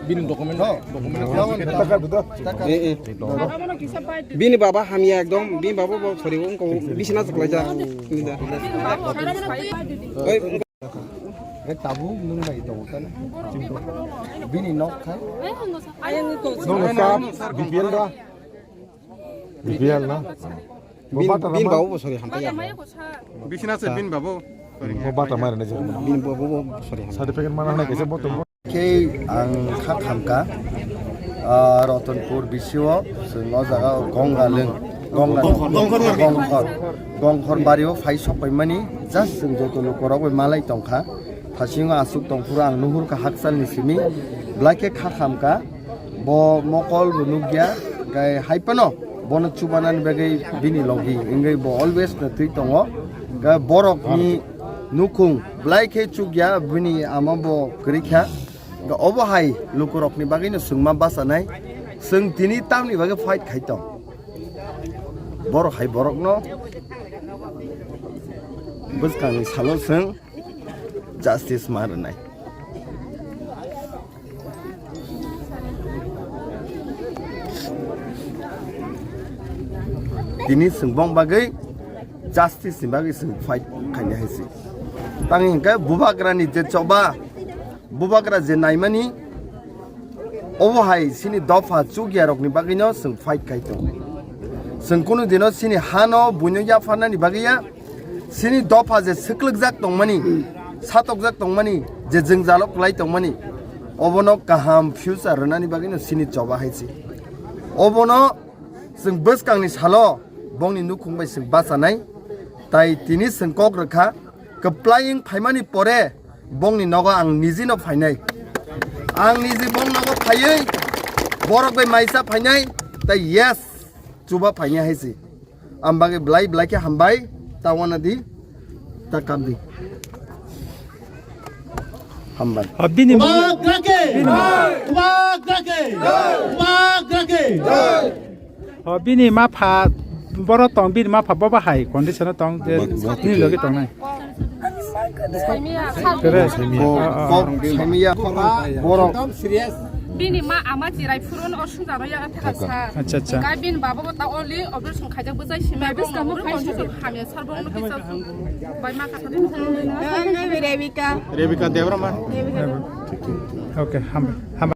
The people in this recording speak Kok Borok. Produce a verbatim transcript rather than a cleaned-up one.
Bini document, document. Eh, eh. Bini baba hamya ekdom, bini baba bo sorry, wngkha bisina kwlaijak. Oi, eh, tabuk nwng bai tongo tani. Bini nok khai. Nwng sa B P L da? B P L na? Bo bini, bini baba bo sorry, hamya. Bisina se bini baba. Bo bata mare na jero. Bini baba bo sorry, hamya. Certificate mana na kaisa bo tongo. Khe ang kha khamka, ah, Ratanpur bisio, chwng o jaga o Gonga lwng, Gonga Gongkhor, Gongkhor, Gongkhor. Gongkhor, Gongkhor bario phai sok paimani, just chwng joto lukorok bai malai tongkha. Thasingo aswk tongphuru ang nuhurkha hakchalni simi, belai khe kha khamka, bo mokol bo nukya, gai hai phano bono chubanani bagwi bini logi wngwi bo always no twi tongo. Ga borokni nukhung belai khe chukya, bini ama bo kwrwi kha. Ga obo hai lukurokni bagwino chwngma bachanai. Chwng tini tamni bagwi fight khai tong. Borok hai borokno bwskangni salo chwng justice ma rwnai. Tini chwng bong bagwi justice ni bagwi chwng fight khainai hai se. Tang hinkhe bubagrani je choba, bubagra je naimani, obo hai chini dopha chukya rokni bagwino chwng fight khai tongo. Chwng kunu dino chini hano buino yapharnani bagwi ya, chini dopha je swklwkjak tongmani, satokjak tongmani, je jwngjalo kwlai tongmani, obono kaham future rwnani bagwino chini choba hai se. Obono chwng bwskangni salo bongni nukhung bai chwng bachanai, tai tini chwng kok rwkha, kwplai wng phaimani pore bongni nogo ang nijino phainai. Ang niji bong nogo phaiwi borok bai maisa phainai, tai yes, chuba phainai hai se. Ang bagwi belai belai khe hambai, ta wana di, ta kam di. Hambai. O bini Bubagra ke! Bubagra ke! Bubagra ke! O bini mapha boro tong, bini mapha bobo hai condition o tong je nini logi tongnai. Tere. Bo, O, o, o. Kok saimaya borok. Bini ma ama chirai phurun o sungja rw ya thaka sa. Acha, acha. Hingkhe bini baba bo ta only operation khaijak bwchai simi. Bai bwskang bo phai sujak hamya sar bo no kisa bai ma kasa. Rebecca. Rebecca Debbarma. Okay, hambai. Hambai.